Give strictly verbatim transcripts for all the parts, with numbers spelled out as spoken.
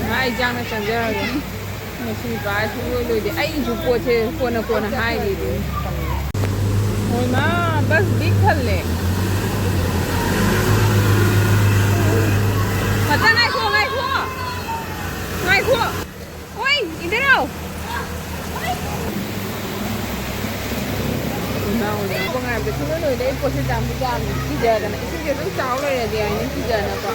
ꯉꯥ ꯏꯟꯖꯥꯡꯅ ꯆꯪꯖꯔꯒꯦ꯫ ꯃꯁꯤ ꯄꯥꯏ ꯁꯨꯡꯂꯣꯏ ꯂꯣꯏꯗꯦ꯫ ꯑꯩꯒꯤꯁꯨ ꯄꯣꯠꯁꯦ ꯀꯣꯟꯅ ꯀꯣꯟꯅ ꯍꯥꯏꯒꯦ ꯑꯗꯨꯅꯤ꯫ ꯍꯣꯏ ꯃꯥ, ꯕꯁ ꯕꯤꯛ ꯊꯜꯂꯦ꯫ ꯉꯥꯛꯇ ꯉꯥꯏꯈꯣ, ꯉꯥꯏꯈꯣ꯫ ꯉꯥꯏꯈꯣ꯫ ꯑꯣꯏ, ꯏꯟꯗꯤꯔꯥꯎ꯫ ꯏꯃꯥ ꯍꯣꯏꯅ ꯉꯥꯏꯕꯗ ꯁꯨꯡꯂꯣꯏ ꯂꯣꯏꯗꯦ꯫ ꯑꯩ ꯄꯣꯠꯁꯦ ꯌꯥꯝꯁꯨ ꯌꯥꯝꯃꯤ꯫ ꯀꯤꯖꯗꯅ ꯏꯁꯤꯡꯁꯦ ꯑꯗꯨꯝ ꯆꯥꯎ ꯂꯩꯔꯗꯤ ꯍꯥꯏꯅ ꯀꯤꯖꯅꯀꯣ꯫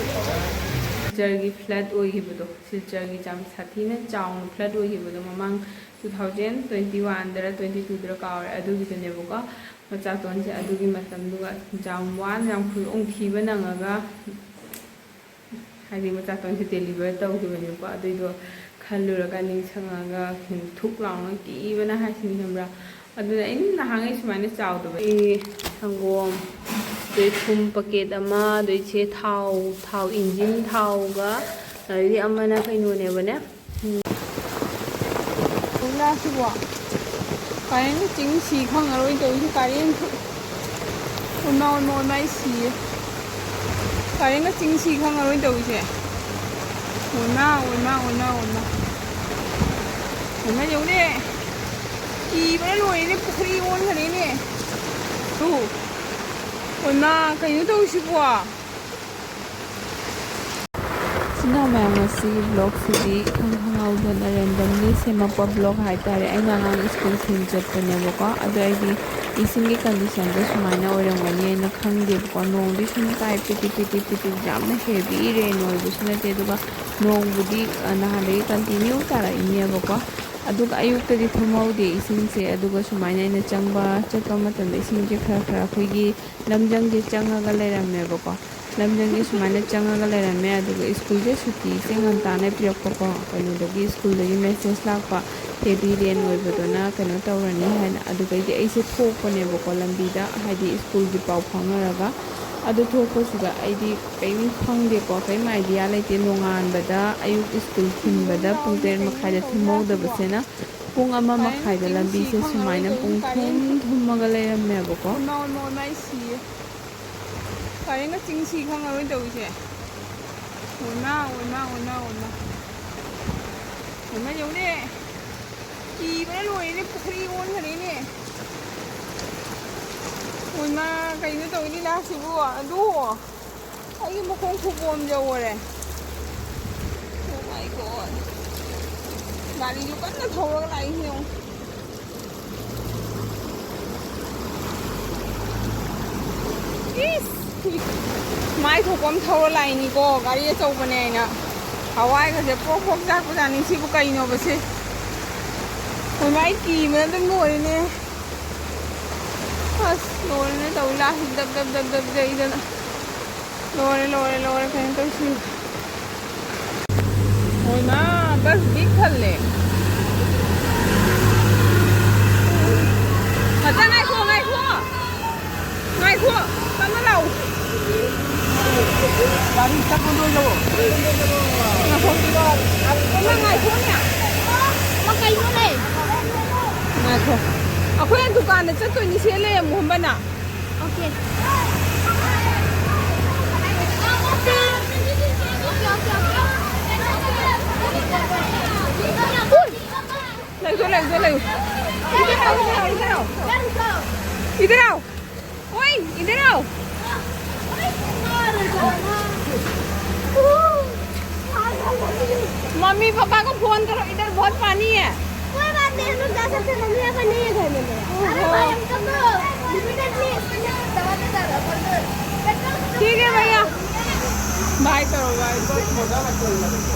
ꯁꯤꯜꯆꯔꯒꯤ ꯐ꯭ꯂꯠ ꯑꯣꯏꯈꯤꯕꯗꯣ, ꯁꯤꯜꯆꯔꯒꯤ ꯌꯥꯝ ꯁꯥꯊꯤꯅ ꯆꯥꯎꯅ ꯐ꯭ꯂꯠ ꯑꯣꯏꯈꯤꯕꯗꯣ, ꯃꯃꯥꯡ ꯇꯨ ꯊꯥꯎꯖꯟ ꯇ꯭ꯋꯦꯟꯇꯤ ꯋꯥꯟꯗꯔ ꯇ꯭ꯋꯦꯟꯇꯤ ꯇꯨꯗꯔ ꯀꯥꯎꯔꯦ, ꯑꯗꯨꯒꯤꯗꯨꯅꯦꯕꯀꯣ꯫ ꯃꯆꯥꯇꯣꯟꯁꯦ ꯑꯗꯨꯒꯤ ꯃꯇꯝꯗꯨꯒ ꯌꯥꯝ ꯋꯥꯅ, ꯌꯥꯝ ꯈꯨꯗꯣꯡꯊꯤꯕ ꯅꯪꯉꯒ, ꯍꯥꯏꯗꯤ ꯃꯆꯥꯇꯣꯟꯁꯦ ꯗꯦꯂꯤꯚꯔ ꯇꯧꯈꯤꯕꯅꯦꯕꯀꯣ꯫ ꯑꯗꯨꯏꯗꯣ ꯈꯜꯂꯨꯔꯒ, ꯅꯤꯡꯁꯤꯡꯉꯒ ꯊꯨꯛ ꯂꯥꯎꯅ ꯀꯤꯕꯅ ꯍꯥꯏꯁꯤꯅꯤ, ꯈꯪꯕ꯭ꯔꯥ? ꯑꯗꯨꯅ ꯑꯩꯅ ꯅꯍꯥꯟꯉꯩ ꯁꯨꯃꯥꯏꯅ ꯆꯥꯎꯗꯕ꯫ ꯑꯩ ꯁꯪꯒꯣꯝ, ꯑꯗꯩ ꯊꯨꯝ ꯄꯀꯦꯠ ꯑꯃ, ꯑꯗꯩ ꯁꯦ ꯊꯥꯎ, ꯊꯥꯎ, ꯏꯟꯖꯤꯟ ꯊꯥꯎꯒ, ꯑꯗꯩꯗꯤ ꯑꯃꯅ ꯀꯩꯅꯣꯅꯦꯕꯅꯦ, ꯎꯝ꯫ ꯀꯣꯏꯂꯥꯁꯤꯕꯣ? ꯀꯔꯦꯟꯒ ꯆꯤꯡ ꯁꯤ ꯈꯪꯉꯔꯣꯏ ꯇꯧꯔꯤꯁꯦ, ꯀꯔꯦꯟ ꯊꯨ-, ꯑꯣꯏꯃꯥ, ꯑꯣꯏꯃꯥ, ꯑꯣꯏꯃꯥ, ꯑꯩ ꯁꯤꯌꯦ꯫ ꯀꯔꯦꯟꯒ ꯆꯤꯡ ꯁꯤ ꯈꯪꯉꯔꯣꯏ ꯇꯧꯔꯤꯁꯦ꯫ ꯑꯣꯏꯃꯥ, ꯑꯣꯏꯃꯥ, ꯑꯣꯏꯃꯥ, ꯑꯣꯏꯃꯥ꯫ ꯑꯣꯏꯃꯥ, ꯌꯦꯡꯉꯨꯅꯦ꯫ ꯀꯤꯕꯅ ꯂꯣꯏꯔꯦꯅꯦ, ꯄꯨꯈ꯭ꯔꯤ ꯑꯣꯟꯈ꯭ꯔꯦꯅꯦ꯫ ꯇꯨ꯫ ꯑꯣꯏꯃꯥ, ꯀꯩꯅꯣ ꯇꯧꯔꯤꯁꯤꯕꯣ? ꯏꯆꯤꯟ ꯏꯅꯥꯎ ꯃꯌꯥꯝ, ꯉꯁꯤꯒꯤ ꯕ꯭ꯂꯣꯛꯁꯤꯗꯤ ꯏꯈꯪ ꯈꯪꯍꯧꯗꯅ ꯔꯦꯟꯗꯝꯂꯤ ꯁꯦꯝꯃꯛꯄ ꯕ꯭ꯂꯣꯛ ꯍꯥꯏꯇꯥꯔꯦ꯫ ꯑꯩꯅ ꯑꯉꯥꯡ ꯁ꯭ꯀꯨꯜ ꯊꯤꯟ ꯆꯠꯄꯅꯦꯕꯀꯣ꯫ ꯑꯗꯣ ꯑꯩꯗꯤ ꯏꯁꯤꯡꯒꯤ ꯀꯟꯗꯤꯁꯟꯗꯣ ꯁꯨꯃꯥꯏꯅ ꯑꯣꯏꯔꯝꯒꯅꯤ ꯍꯥꯏꯅ ꯈꯪꯗꯦꯕꯀꯣ꯫ ꯅꯣꯡꯗꯤ ꯁꯨꯝ ꯇꯥꯏ ꯄꯤꯇꯤꯛ ꯄꯤꯇꯤꯛ ꯄꯤꯇꯤꯛ, ꯌꯥꯝꯅ ꯍꯦꯚꯤ ꯔꯦꯟ ꯑꯣꯏꯕꯁꯨ ꯅꯠꯇꯦ꯫ ꯑꯗꯨꯒ ꯅꯣꯡꯕꯨꯗꯤ, ꯑ, ꯅꯍꯥꯟꯗꯒꯤ ꯀꯟꯇꯤꯅ꯭ꯌꯨ ꯇꯥꯔꯛꯏꯅꯦꯕꯀꯣ꯫ ꯑꯗꯨꯒ ꯑꯌꯨꯛꯇꯗꯤ ꯊꯨꯝꯍꯧꯗꯦ ꯏꯁꯤꯡꯁꯦ꯫ ꯑꯗꯨꯒ ꯁꯨꯃꯥꯏꯅ ꯑꯩꯅ ꯆꯪꯕ, ꯆꯠꯄ ꯃꯇꯝꯗ ꯏꯁꯤꯡꯁꯦ ꯈꯔ ꯈꯔ ꯑꯩꯈꯣꯏꯒꯤ ꯂꯝꯖꯪꯁꯦ ꯆꯪꯉꯒ ꯂꯩꯔꯝꯃꯦꯕꯀꯣ꯫ ꯂꯝꯖꯪꯁꯦ ꯁꯨꯃꯥꯏꯅ ꯆꯪꯉꯒ ꯂꯩꯔꯝꯃꯦ꯫ ꯑꯗꯨꯒ ꯁ꯭ꯀꯨꯜꯁꯦ ꯁꯨꯇꯤꯁꯦ ꯉꯟꯇꯥꯅ ꯄꯤꯔꯛꯄꯀꯣ, ꯀꯩꯅꯣꯗꯒꯤ, ꯁ꯭ꯀꯨꯜꯗꯒꯤ ꯃꯦꯁꯦꯖ ꯂꯥꯛꯄ, ꯍꯦꯚꯤ ꯔꯦꯟ ꯑꯣꯏꯕꯗꯨꯅ ꯀꯩꯅꯣ ꯇꯧꯔꯅꯤ ꯍꯥꯏꯅ꯫ ꯑꯗꯨꯒꯩꯗꯤ ꯑꯩꯁꯦ ꯊꯣꯛꯄꯅꯦꯕꯀꯣ ꯂꯝꯕꯤꯗ, ꯍꯥꯏꯗꯤ ꯁ꯭ꯀꯨꯜꯒꯤ ꯄꯥꯎ ꯐꯥꯎꯅꯔꯒ꯫ ꯑꯗꯨ ꯊꯣꯛꯄꯁꯤꯗ ꯑꯩꯗꯤ ꯀꯔꯤꯝ ꯈꯪꯗꯦꯀꯣ, ꯀꯔꯤꯝ ꯑꯥꯏꯗꯤꯌꯥ ꯂꯩꯇꯦ꯫ ꯅꯣꯡꯉꯥꯟꯕꯗ, ꯑꯌꯨꯛ ꯁ꯭ꯀꯨꯜ ꯊꯤꯟꯕꯗ ꯄꯨꯡ ꯇꯔꯦꯠ ꯃꯈꯥꯏꯗ ꯊꯤꯟꯍꯧꯗꯕꯁꯤꯅ ꯄꯨꯡ ꯑꯃ ꯃꯈꯥꯏꯗ ꯂꯝꯕꯤꯁꯦ ꯁꯨꯃꯥꯏꯅ ꯄꯨꯡ ꯊꯨꯝ ꯊꯨꯝꯃꯒ ꯂꯩꯔꯝꯃꯦꯕꯀꯣ꯫ ꯀꯔꯦꯟꯒ ꯆꯤꯡꯁꯤ ꯈꯪꯉꯔꯣꯏ ꯇꯧꯔꯤꯁꯦ꯫ ꯑꯣꯏꯃꯥ, ꯑꯣꯏꯃꯥ, ꯑꯣꯏꯃꯥ, ꯑꯣꯏꯃꯥ꯫ ꯑꯣꯏꯃꯥ, ꯌꯦꯡꯉꯨꯅꯦ꯫ ꯀꯤꯕꯅ ꯂꯣꯏꯔꯦꯅꯦ, ꯄꯨꯈ꯭ꯔꯤ ꯑꯣꯟꯈ꯭ꯔꯦꯅꯦ꯫ ꯑꯣꯏꯃꯥ, ꯀꯩꯅꯣ ꯇꯧꯏ ꯂꯤꯂꯥꯁꯤꯕꯨ? ꯑꯗꯨ ꯑꯩꯒꯤ ꯃꯈꯣꯡ ꯈꯨꯄꯣꯝ ꯌꯧꯔꯦ꯫ Oh my God꯫ ꯒꯥꯔꯤꯁꯨ ꯀꯟꯅ ꯊꯧꯔꯒ ꯂꯥꯛꯏꯁꯤ ꯌꯦꯡꯉꯨ꯫ ꯏꯁ! ꯃꯥꯏ ꯊꯣꯛꯄ ꯑꯃ ꯊꯧꯔ ꯂꯥꯛꯏꯅꯤꯀꯣ, ꯒꯥꯔꯤ ꯑꯆꯧꯕꯅꯦ ꯍꯥꯏꯅ꯫ ꯍꯋꯥꯏꯒꯁꯦ ꯄ꯭ꯔꯣꯛ ꯄ꯭ꯔꯣꯛ ꯆꯥꯛꯄꯖꯥꯠꯅꯤ꯫ ꯁꯤꯕꯨ ꯀꯩꯅꯣꯕ ꯁꯤ? ꯍꯣꯏ, ꯃꯥꯏ ꯀꯤꯕꯅ ꯑꯗꯨꯝ ꯂꯣꯏꯔꯦꯅꯦ꯫ ꯑꯁ, ꯂꯣꯏꯔꯦꯅꯦ ꯇꯧꯔꯤ ꯂꯥꯁꯤ, ꯗꯞ ꯗꯞ ꯗꯞ ꯗꯞ ꯌꯩꯗꯅ꯫ ꯂꯣꯏꯔꯦ, ꯂꯣꯏꯔꯦ, ꯂꯣꯏꯔꯦ, ꯀꯩꯅꯣ ꯇꯧꯔꯤꯁꯤ꯫ ꯍꯣꯏꯃꯥ, ꯕꯁ ꯄꯤꯛ ꯊꯜꯂꯦ꯫ ꯉꯥꯛꯇ ꯉꯥꯏꯈꯣ, ꯉꯥꯏꯈꯣ꯫ ꯉꯥꯏꯈꯣ, ꯇꯞꯅ ꯂꯥꯛꯎ꯫ ꯒꯥꯔꯤ ꯆꯠꯄꯗꯣ ꯌꯧꯔꯣ꯫ ꯉꯥꯏꯈꯣ꯫ ꯇꯞꯅ ꯉꯥꯏꯈꯣꯅꯦ꯫ ꯉꯥꯏꯈꯣ꯫ ꯑꯩꯈꯣꯏ ꯗꯨꯀꯥꯟꯗ ꯆꯠꯇꯣꯏꯅꯤ, ꯁꯤꯗ ꯂꯩꯔꯝꯃꯨ ꯍꯝꯕꯅ꯫ Okay. ꯂꯩꯌꯨ, ꯂꯩꯌꯨ, ꯂꯩꯌꯨ꯫ ꯏꯗꯔ ꯂꯥꯎ, ꯏꯗꯔ ꯂꯥꯎ꯫ ꯏꯗꯔ ꯂꯥꯎ꯫ ꯑꯣꯏ, ꯏꯗꯔ ꯂꯥꯎ꯫ मम्मी पापा को फोन करो, इधर बहुत पानी है। कोई बात नहीं, हम लोग जा सकते हैं, मम्मी पापा नहीं है घर में मेरा। अरे भाई, हम सब तो repeatedly इसके लिए दबाते जा रहे हैं, बोलते हैं, पेट्रोल खत्म हो गया। ठीक है भैया, बाय करो, बाय।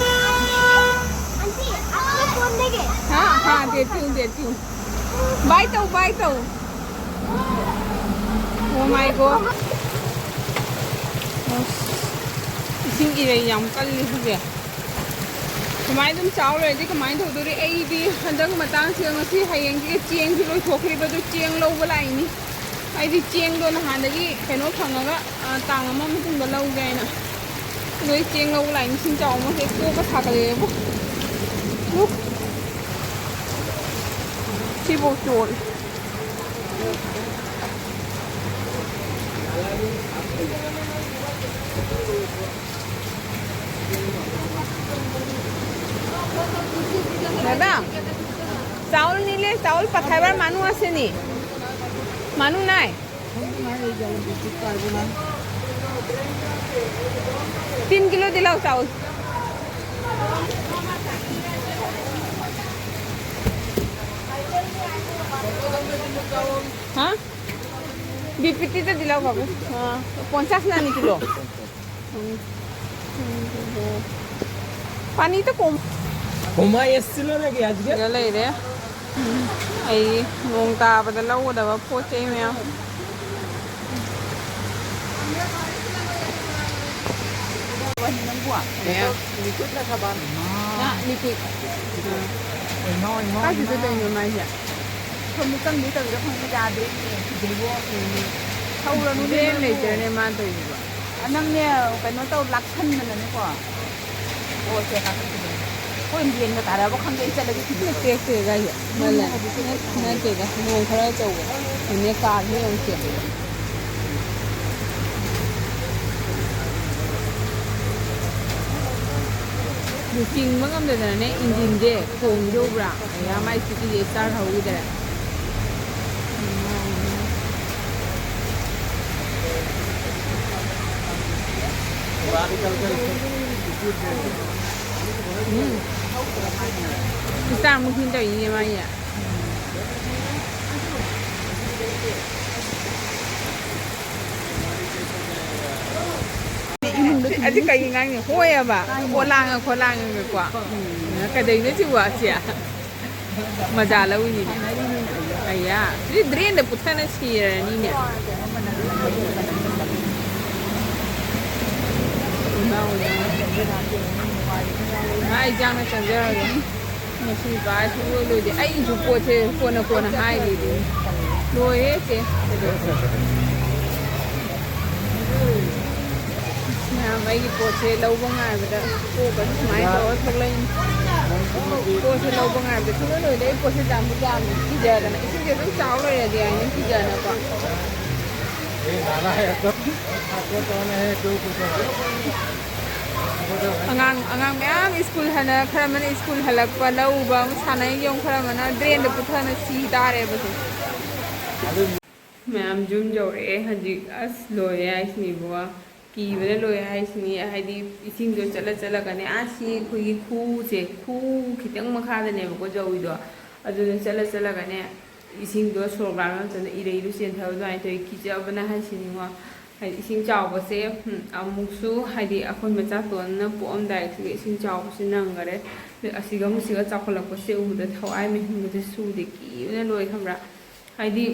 आंटी, आप लोग फोन देंगे? हाँ, हाँ, देती हूँ, देती हूँ। बाय तो, बाय तो। Oh my God. ꯑꯁ, ꯏꯁꯤꯡ ꯏꯔꯩ ꯌꯥꯝ ꯀꯜꯂꯤ ꯍꯧꯖꯤꯛ꯫ ꯁꯨꯃꯥꯏꯅ ꯑꯗꯨꯝ ꯆꯥꯎ ꯂꯩꯔꯗꯤ ꯀꯃꯥꯏꯅ ꯇꯧꯗꯣꯔꯤ? ꯑꯩꯗꯤ ꯍꯟꯗꯛ ꯃꯇꯥꯡꯁꯤꯗ, ꯉꯁꯤ ꯍꯌꯦꯡꯁꯤꯒ ꯆꯦꯡꯁꯤ ꯂꯣꯏꯊꯣꯛꯈ꯭ꯔꯤꯕꯗꯨ ꯆꯦꯡ ꯂꯧꯕ ꯂꯥꯛꯏꯅꯤ꯫ ꯑꯩꯗꯤ ꯆꯦꯡꯗꯣ ꯅꯍꯥꯟꯗꯒꯤ ꯀꯩꯅꯣ ꯐꯪꯉꯒ, ꯑ, ꯇꯥꯡ ꯑꯃ ꯃꯇꯨꯡꯗ ꯂꯧꯒꯦ ꯍꯥꯏꯅ꯫ ꯑꯗꯣ ꯑꯩ ꯆꯦꯡ ꯂꯧꯕ ꯂꯥꯛꯏꯅꯤ꯫ ꯏꯁꯤꯡ ꯆꯥꯎꯕꯁꯦ ꯀꯣꯛꯀ ꯁꯥꯒꯠꯂꯛꯑꯦꯕꯣ꯫ ꯎꯐ꯫ ꯁꯤꯐꯧ ꯆꯣꯠꯂꯦ꯫ দাদা, চাউল নিলে, চাউল পঠাইবাৰ মানুহ আছে নি? মানুহ নাই? তিন কিলো দিলাও চাউল। হা? বিপিটিতে দিলাও বাবু। হ্যাঁ, পঞ্চাশ না নি কিলো? পানীটো কম। সোমাই এসেছিল নাকি আজকে? ꯁꯤꯗ ꯂꯩꯔꯦ꯫ ꯑꯩ ꯅꯣꯡ ꯇꯥꯕꯗ ꯂꯧꯒꯗꯕ ꯄꯣꯠ ꯆꯩ ꯃꯌꯥꯝ꯫ ꯅꯪꯕꯨ? ꯀꯩꯅꯣ? ꯂꯤꯀ꯭ꯋꯤꯠ ꯅꯠꯇꯕ꯫ ꯉꯥ ꯂꯤꯀ꯭ꯋꯤꯠ꯫ ꯀꯥꯏ ꯆꯠꯇꯣꯏꯅꯣ ꯃꯥꯏꯁꯦ? ꯁꯣꯝꯗ ꯆꯪꯗꯣꯏ ꯇꯧꯔꯤꯔꯥ ꯈꯪꯗꯦ, ꯌꯥꯗ꯭ꯔꯦꯅꯦ꯫ ꯀꯤꯖꯩꯕꯣ꯫ ꯊꯧꯔꯅꯨꯅꯦ ꯕ꯭ꯔꯦꯟ ꯅꯪꯕꯨ꯫ ꯂꯩꯇ꯭ꯔꯦꯅꯦ ꯃꯥꯅ ꯇꯧꯔꯤꯁꯤꯕꯣ꯫ ꯑ, ꯅꯪꯅꯦ, ꯀꯩꯅꯣ ꯇꯧ, ꯂꯥꯛꯁꯟꯗꯅꯅꯦꯀꯣ꯫ ꯑꯣ, ꯁꯦ, ꯂꯥꯛꯁꯟꯗꯅ꯫ ꯑꯩꯈꯣꯏ ꯂꯦꯟꯒ ꯇꯥꯔꯕ ꯈꯪꯗꯦ, ꯑꯩ ꯆꯠꯂꯒꯦ꯫ ꯇꯦꯛ ꯇꯦꯛ ꯍꯥꯏꯁꯦ꯫ ꯃꯥꯅꯦ꯫ ꯅꯠꯇꯦꯗ, ꯅꯣꯡ ꯈꯔ ꯆꯧꯕ꯫ ꯅꯦ ꯀꯥꯔꯁꯦ ꯌꯦꯡꯉꯨꯁꯦ꯫ ꯑꯗꯨ ꯆꯤꯡꯕ ꯉꯝꯗꯗꯅꯅꯦ, ꯏꯟꯖꯤꯟꯁꯦ ꯈꯣꯡꯗꯧꯕ꯭ꯔꯥ? ꯑꯌꯥ, ꯃꯥꯏ ꯁ꯭ꯀꯨꯇꯤꯁꯦ ꯁ꯭ꯇꯥꯔꯠ ꯍꯧꯈꯤꯗꯔꯦ꯫ ꯎꯝ꯫ ꯏꯁꯇꯥꯔ ꯃꯨꯠꯈꯤꯅ ꯇꯧꯔꯤꯅꯦ ꯃꯥꯏꯁꯦ꯫ ꯑꯁꯤ ꯀꯩ ꯉꯥꯡꯅꯤ? ꯍꯣꯏꯑꯕ꯫ ꯑꯣꯂꯥꯡꯉ ꯈꯣꯠꯂꯥꯡꯉꯒꯀꯣ꯫ ꯎꯝ꯫ ꯀꯩꯗꯧꯅꯣ ꯁꯤꯕꯨ ꯑꯁꯤ? ꯃꯖꯥ ꯂꯧꯔꯤꯅꯤꯅꯦ꯫ ꯑꯌꯥ꯫ ꯁꯤ ꯗ꯭ꯔꯦꯟꯗ ꯄꯨꯊꯅ ꯁꯤꯔꯅꯤꯅꯦ꯫ ꯏꯃꯥ ꯑꯣꯏꯅ꯫ ꯉꯥ ꯏꯟꯖꯥꯡꯅ ꯆꯪꯖꯔꯒꯦ꯫ ꯃꯁꯤ ꯄꯥꯏ ꯁꯨꯡꯂꯣꯏ ꯂꯣꯏꯗꯦ꯫ ꯑꯩꯒꯤꯁꯨ ꯄꯣꯠꯁꯦ ꯀꯣꯟꯅ ꯀꯣꯟꯅ ꯍꯥꯏꯒꯦꯗꯤ꯫ ꯂꯣꯏꯔꯦ ꯆꯦ꯫ ꯃꯌꯥꯝ ꯑꯩꯒꯤ ꯄꯣꯠꯁꯦ ꯂꯧꯕ ꯉꯥꯏꯕꯗ ꯀꯣꯛꯀꯁꯦ ꯁꯨꯃꯥꯏꯅ ꯇꯧꯔ ꯊꯣꯛꯂꯛꯏꯅꯤ꯫ ꯄꯣꯠꯁꯦ ꯂꯧꯕ ꯉꯥꯏꯕꯗ ꯁꯨꯡꯂꯣꯏ ꯂꯣꯏꯗꯦ꯫ ꯑꯩ ꯄꯣꯠꯁꯦ ꯌꯥꯝꯗꯤ ꯌꯥꯝꯃꯦ꯫ ꯀꯤꯖꯗꯅ ꯏꯁꯤꯡꯁꯦ ꯑꯗꯨꯝ ꯆꯥꯎ ꯂꯩꯔꯗꯤ ꯍꯥꯏꯅ ꯀꯤꯖꯗꯅꯀꯣ꯫ ꯑꯉꯥꯡ ꯑꯉꯥꯡ ꯑꯉꯥꯡ ꯃꯌꯥꯝ ꯁ꯭ꯀꯨꯜ ꯍꯜꯂꯛ ꯈꯔ ꯑꯃꯅ ꯁ꯭ꯀꯨꯜ ꯍꯜꯂꯛꯄ ꯂꯧ ꯎꯕ ꯑꯃ ꯁꯥꯟꯅꯩ ꯌꯦꯡꯉꯨ ꯈꯔ ꯑꯃꯅ ꯗ꯭ꯔꯦꯟꯗ ꯄꯨꯊꯅ ꯁꯤ ꯇꯥꯔꯦꯕꯁꯦ꯫ ꯃꯌꯥꯝ ꯌꯨꯝ ꯌꯧꯔꯛꯑꯦ ꯍꯧꯖꯤꯛ꯫ ꯑꯁ ꯂꯣꯏꯔꯦ ꯍꯥꯏꯁꯤꯅꯤꯕꯨ꯫ ꯀꯤꯕꯅ ꯂꯣꯏꯔꯦ ꯍꯥꯏꯁꯤꯅꯤ꯫ ꯍꯥꯏꯗꯤ ꯏꯁꯤꯡꯗꯣ ꯆꯠꯂ ꯆꯠꯂꯒꯅꯦ ꯑꯁꯤ ꯑꯩꯈꯣꯏꯒꯤ ꯈꯨꯁꯦ ꯈꯨ ꯈꯤꯇꯪ ꯃꯈꯥꯗꯅꯦꯕꯀꯣ ꯖꯧꯏꯗꯣ꯫ ꯑꯗꯨꯅ ꯆꯠꯂ ꯆꯠꯂꯒꯅꯦ ꯏꯁꯤꯡꯗꯣ ꯁꯣꯔꯣꯛ ꯂꯥꯟꯕ ꯃꯇꯝꯗ ꯏꯔꯩꯗꯨ ꯆꯦꯟꯊꯕ ꯑꯗꯨꯃꯥꯏꯅ ꯇꯧꯋꯤ꯫ ꯀꯤꯖꯕꯅ ꯍꯥꯏꯁꯤꯅꯤꯉꯣ꯫ ꯍꯥꯏꯗꯤ ꯏꯁꯤꯡ ꯆꯥꯎꯕꯁꯦ ꯑꯃꯨꯛꯁꯨ ꯍꯥꯏꯗꯤ ꯑꯩꯈꯣꯏ ꯃꯆꯥꯇꯣꯟꯅ ꯄꯣꯛꯑꯝꯗꯥꯏꯁꯤꯒ ꯏꯁꯤꯡ ꯆꯥꯎꯕꯁꯦ ꯅꯪꯈꯔꯦ꯫ ꯑꯁꯤꯒ ꯑꯃꯨꯛꯁꯤꯒ ꯆꯥꯎꯈꯠꯂꯛꯄꯁꯦ ꯎꯕꯗ ꯊꯋꯥꯏ ꯃꯍꯤꯡꯕꯗ ꯁꯨꯗꯦ꯫ ꯀꯤꯕꯅ ꯂꯣꯏ ꯈꯪꯕ꯭ꯔꯥ꯫ ꯍꯥꯏꯗꯤ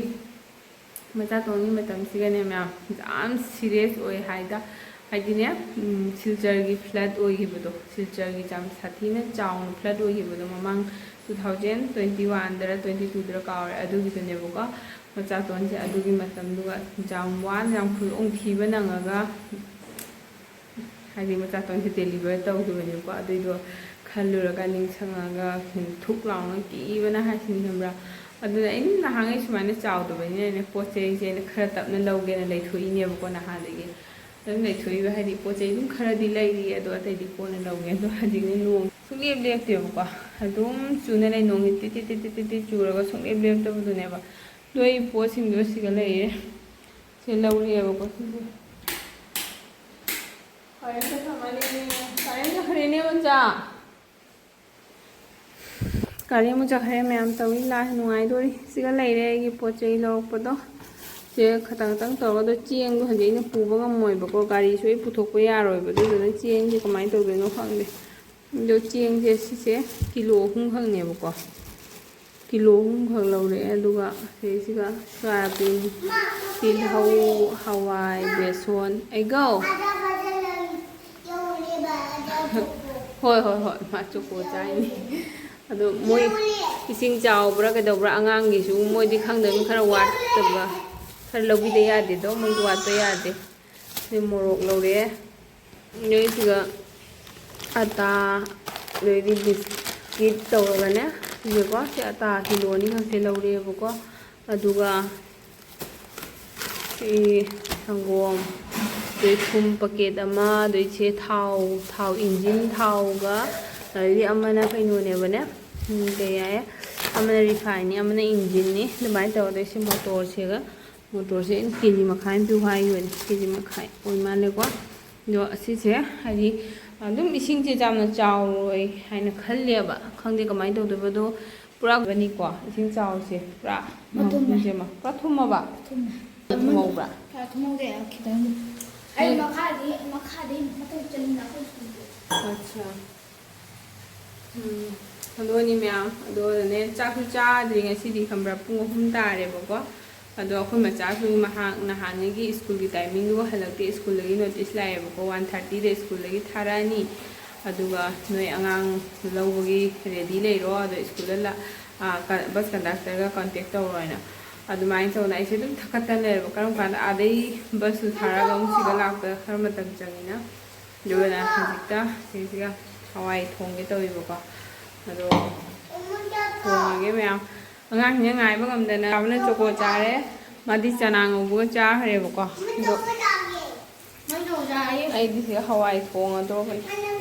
ꯃꯆꯥꯇꯣꯟꯒꯤ ꯃꯇꯝꯁꯤꯒꯅꯦ ꯃꯌꯥꯝ ꯌꯥꯝ ꯁꯤꯔꯤꯌꯁ ꯑꯣꯏ ꯍꯥꯏꯗ꯫ ꯍꯥꯏꯗꯤꯅꯦ ꯁꯤꯜꯆꯔꯒꯤ ꯐ꯭ꯂꯠ ꯑꯣꯏꯈꯤꯕꯗꯣ, ꯁꯤꯜꯆꯔꯒꯤ ꯌꯥꯝ ꯁꯥꯊꯤꯅ ꯆꯥꯎꯅ ꯐ꯭ꯂꯠ ꯑꯣꯏꯈꯤꯕꯗꯣ ꯃꯃꯥꯡ ꯇꯨ ꯊꯥꯎꯖꯟ ꯇ꯭ꯋꯦꯟꯇꯤ ꯋꯥꯟꯗꯔ ꯇ꯭ꯋꯦꯟꯇꯤ ꯇꯨꯗꯔ ꯀꯥꯎꯔꯦ꯫ ꯑꯗꯨꯒꯤꯗꯨꯅꯦꯕꯀꯣ ꯃꯆꯥꯇꯣꯟꯁꯦ ꯑꯗꯨꯒꯤ ꯃꯇꯝꯗꯨꯒ ꯌꯥꯝ ꯋꯥꯅ ꯌꯥꯝ ꯈꯨꯗꯣꯡꯊꯤꯕ ꯅꯪꯉꯒ ꯍꯥꯏꯗꯤ ꯃꯆꯥꯇꯣꯟꯁꯦ ꯗꯦꯂꯤꯚꯔ ꯇꯧꯈꯤꯕꯅꯦꯕꯀꯣ꯫ ꯑꯗꯨꯏꯗꯣ ꯈꯜꯂꯨꯔꯒ ꯅꯤꯡꯁꯤꯡꯉꯒ ꯊꯨꯛ ꯂꯥꯎꯅ ꯀꯤꯕꯅ ꯍꯥꯏꯁꯤꯅꯤ ꯈꯪꯕ꯭ꯔꯥ꯫ ꯑꯗꯨꯅ ꯑꯩꯅ ꯅꯍꯥꯟꯈꯩ ꯁꯨꯃꯥꯏꯅ ꯆꯥꯎꯗꯕꯅꯤꯅꯅꯦ ꯄꯣꯠ ꯆꯩꯁꯦ ꯑꯩꯅ ꯈꯔ ꯇꯞꯅ ꯂꯧꯒꯦꯅ ꯂꯩꯊꯣꯛꯏꯅꯦꯕꯀꯣ ꯅꯍꯥꯟꯗꯒꯤ꯫ ꯑꯗꯨꯝ ꯂꯩꯊꯣꯛꯏꯕ ꯍꯥꯏꯗꯤ ꯄꯣꯠ ꯆꯩ ꯑꯗꯨꯝ ꯈꯔꯗꯤ ꯂꯩꯔꯤ ꯑꯗꯣ ꯑꯇꯩꯗꯤ ꯀꯣꯟꯅ ꯂꯧꯒꯦ꯫ ꯑꯗꯣ ꯍꯧꯖꯤꯛꯅꯦ ꯅꯣꯡ ꯁꯨꯡꯂꯦꯞ ꯂꯦꯞꯇꯦꯕꯀꯣ꯫ ꯑꯗꯨꯝ ꯆꯨꯅ ꯂꯩ꯫ ꯅꯣꯡꯁꯦ ꯇꯤꯠ ꯇꯤꯠ ꯇꯤꯠ ꯇꯤꯠ ꯇꯤꯠ ꯇꯤꯠ ꯆꯨꯔꯒ ꯁꯨꯡꯂꯦꯞ ꯂꯦꯞꯇꯕꯗꯨꯅꯦꯕ꯫ ꯂꯣꯏ ꯄꯣꯠꯁꯤꯡꯗꯣ ꯁꯤꯒ ꯂꯩꯔꯦ꯫ ꯁꯤ ꯂꯧꯔꯛꯑꯦꯕꯀꯣ ꯁꯤꯁꯦ꯫ ꯀꯔꯦꯟ ꯆꯠꯈ꯭ꯔ ꯃꯥꯜꯂꯦꯅꯦ꯫ ꯀꯔꯦꯟ ꯆꯠꯈ꯭ꯔꯦꯅꯦ ꯑꯣꯖꯥ꯫ ꯀꯔꯦꯟ ꯑꯃꯨꯛ ꯆꯠꯈ꯭ꯔꯦ ꯃꯌꯥꯝ ꯇꯧꯔꯤ ꯂꯥꯏ ꯅꯨꯡꯉꯥꯏꯗꯣꯔꯤ꯫ ꯁꯤꯒ ꯂꯩꯔꯦ ꯑꯩꯒꯤ ꯄꯣꯠ ꯆꯩ ꯂꯧꯔꯛꯄꯗꯣ꯫ ꯁꯦ ꯈꯇꯪ ꯈꯇꯪ ꯇꯧꯔꯒ ꯑꯗꯣ ꯆꯦꯡꯗꯣ ꯍꯧꯖꯤꯛ ꯑꯩꯅ ꯄꯨꯕ ꯉꯝꯃꯣꯏꯕꯀꯣ꯫ ꯒꯥꯔꯤꯁꯨ ꯑꯩ ꯄꯨꯊꯣꯛꯄ ꯌꯥꯔꯣꯏꯕ꯫ ꯑꯗꯨꯗꯨꯅ ꯆꯦꯡꯁꯦ ꯀꯃꯥꯏꯅ ꯇꯧꯗꯣꯏꯅꯣ ꯈꯪꯗꯦ꯫ ꯑꯗꯣ ꯆꯦꯡꯁꯦ ꯁꯤꯁꯦ ꯀꯤꯂꯣ ꯑꯍꯨꯝꯈꯛꯅꯦꯕꯀꯣ꯫ ꯀꯤꯂꯣ ꯑꯍꯨꯝꯈꯛ ꯂꯧꯔꯛꯑꯦ꯫ ꯑꯗꯨꯒ ꯁꯤꯁꯤꯒ ꯁꯣꯌꯥꯕꯤꯟ, ꯇꯤꯜꯍꯧ, ꯍꯋꯥꯏ, ꯕꯦꯁꯣꯟ꯫ ꯑꯩꯒꯧ! ꯍꯣꯏ, ꯍꯣꯏ, ꯍꯣꯏ, ꯃꯥ ꯆꯣꯀꯣ ꯆꯥꯏꯅꯤ꯫ ꯑꯗꯣ ꯃꯣꯏ ꯏꯁꯤꯡ ꯆꯥꯎꯕ꯭ꯔꯥ ꯀꯩꯗꯧꯕ꯭ꯔꯥ ꯑꯉꯥꯡꯒꯤꯁꯨ ꯃꯣꯏꯗꯤ ꯈꯪꯗꯕꯅꯤ ꯈꯔ ꯋꯥꯠꯇꯕ ꯈꯔ ꯂꯧꯕꯤꯗ ꯌꯥꯗꯦꯗꯣ, ꯃꯣꯏꯗꯤ ꯋꯥꯠꯄ ꯌꯥꯗꯦ꯫ ꯑꯗꯩ ꯃꯣꯔꯣꯛ ꯂꯧꯔꯛꯑꯦ꯫ ꯑꯗꯩ ꯁꯤꯒ ꯑꯇꯥ, ꯑꯗꯩꯗꯤ ꯕꯤꯁꯀꯤꯠ ꯇꯧꯔꯒꯅꯦ꯫ ꯁꯤꯁꯦꯀꯣ, ꯁꯤ ꯑꯇꯥ ꯀꯤꯂꯣ ꯑꯅꯤꯈꯛꯁꯦ ꯂꯧꯔꯛꯑꯦꯕꯀꯣ꯫ ꯑꯗꯨꯒ ꯁꯤ ꯁꯪꯒꯣꯝ, ꯑꯗꯩ ꯊꯨꯝ ꯄꯀꯦꯠ ꯑꯃ, ꯑꯗꯩ ꯁꯦ ꯊꯥꯎ, ꯊꯥꯎ, ꯏꯟꯖꯤꯟ ꯊꯥꯎꯒ, ꯑꯗꯩꯗꯤ ꯑꯃꯅ ꯀꯩꯅꯣꯅꯦꯕꯅꯦ, ꯎꯝ, ꯀꯩ ꯍꯥꯏꯌꯦ, ꯑꯃꯅ ꯔꯤꯐꯥꯏꯟꯅꯤ, ꯑꯃꯅ ꯏꯟꯖꯤꯟꯅꯤ, ꯑꯗꯨꯃꯥꯏꯅ ꯇꯧꯔ, ꯑꯗꯩ ꯁꯤ ꯃꯣꯇꯣꯔꯁꯤꯒ, ꯃꯣꯇꯣꯔꯁꯦ ꯑꯩꯅ ꯀꯦ ꯖꯤ ꯃꯈꯥꯏ ꯑꯃ ꯄꯤꯌꯨ ꯍꯥꯏꯈꯤꯕꯅꯤ, ꯀꯦ ꯖꯤ ꯃꯈꯥꯏ ꯑꯣꯏ ꯃꯥꯜꯂꯦꯀꯣ꯫ ꯑꯗꯣ ꯑꯁꯤꯁꯦ ꯍꯥꯏꯗꯤ ꯑꯗꯨꯝ ꯏꯁꯤꯡꯁꯦ ꯌꯥꯝꯅ ꯆꯥꯎꯔꯣꯏ ꯍꯥꯏꯅ ꯈꯜꯂꯦꯕ, ꯈꯪꯗꯦ ꯀꯃꯥꯏꯅ ꯇꯧꯗꯣꯏꯕ꯫ ꯑꯗꯣ ꯄꯨꯔꯥ ꯕꯅꯤꯀꯣ, ꯏꯁꯤꯡ ꯆꯥꯎꯁꯦ ꯄꯨꯔꯥ ꯃꯇꯨꯝꯅꯦ꯫ ꯃꯄꯨꯝꯁꯦ ꯑꯃ ꯄꯨꯔꯥ ꯊꯨꯝꯃꯕ? ꯊꯨꯝꯃꯦ꯫ ꯊꯨꯝꯍꯧꯕ꯭ꯔꯥ? ꯈꯔ ꯊꯨꯝꯍꯧꯗꯦ, ꯈꯤꯇꯪ꯫ ꯑꯩ ꯃꯈꯥꯗꯤ, ꯃꯈꯥꯗꯤ ꯃꯊꯪ ꯆꯅꯤꯅ ꯑꯩꯈꯣꯏ ꯁ꯭ꯀꯨꯜꯒꯤ꯫ ꯑꯠꯆꯥ꯫ ꯎꯝ, ꯑꯗꯨꯅꯤ ꯃꯌꯥꯝ꯫ ꯑꯗꯨꯒꯅꯦ, ꯆꯥꯛꯁꯨ ꯆꯥꯗ꯭ꯔꯤ ꯉꯁꯤꯗꯤ, ꯈꯪꯕ꯭ꯔꯥ? ꯄꯨꯡ ꯑꯍꯨꯝ ꯇꯥꯔꯦꯕꯀꯣ꯫ ꯑꯗꯣ ꯑꯩꯈꯣꯏ ꯃꯆꯥꯁꯨ ꯃꯍꯥꯛ ꯅꯍꯥꯟꯉꯩꯒꯤ ꯁ꯭ꯀꯨꯜꯒꯤ ꯇꯥꯏꯃꯤꯡꯗꯨꯒ ꯍꯜꯂꯛꯇꯦ꯫ ꯁ꯭ꯀꯨꯜꯗꯒꯤ ꯅꯣꯇꯤꯁ ꯂꯥꯛꯑꯦꯕꯀꯣ, ꯋꯥꯟ ꯊꯥꯔꯇꯤꯗ ꯁ꯭ꯀꯨꯜꯗꯒꯤ ꯊꯥꯔꯛꯑꯅꯤ, ꯑꯗꯨꯒ ꯅꯣꯏ ꯑꯉꯥꯡ ꯂꯧꯕꯒꯤ ꯔꯦꯗꯤ ꯂꯩꯔꯣ, ꯑꯗꯣ ꯁ꯭ꯀꯨꯜꯗ ꯂꯥ-, ꯑꯥ, ꯀ-, ꯕꯁ ꯀꯟꯗꯛꯇꯔꯒ ꯀꯣꯟꯇꯦꯛ ꯇꯧꯔꯣ ꯍꯥꯏꯅ꯫ ꯑꯗꯨꯃꯥꯏꯅ ꯇꯧꯗꯅ ꯑꯩꯁꯦ ꯑꯗꯨꯝ ꯊꯛꯀꯠꯇꯅ ꯂꯩꯔꯕ, ꯀꯔꯝ ꯀꯥꯟꯗ ꯑꯥꯗꯩ ꯕꯁꯇꯨ ꯊꯥꯔꯛꯑꯒ ꯑꯃꯨꯛ ꯁꯤꯗ ꯂꯥꯛꯄꯗ ꯈꯔ ꯃꯇꯝ ꯆꯪꯉꯤꯅ꯫ ꯑꯗꯨꯒꯅ ꯍꯧꯖꯤꯛꯇ ꯁꯤꯁꯤꯒ ꯍꯋꯥꯏ ꯊꯣꯡꯒꯦ ꯇꯧꯋꯦꯕꯀꯣ꯫ ꯑꯗꯣ ꯊꯣꯡꯉꯒꯦ ꯃꯌꯥꯝ꯫ ꯑꯉꯥꯡꯁꯤꯡꯅ ꯉꯥꯏꯕ ꯉꯝꯗꯅ ꯆꯥꯕꯅ ꯆꯣꯀꯣ ꯆꯥꯔꯦ꯫ ꯃꯥꯗꯤ ꯆꯅꯥ ꯉꯧꯕꯒ ꯆꯥꯈ꯭ꯔꯦꯕꯀꯣ꯫ ꯑꯗꯣ ꯑꯩꯗꯤ ꯁꯤꯗ ꯍꯋꯥꯏ ꯊꯣꯡꯉꯗꯧꯕꯅꯤ꯫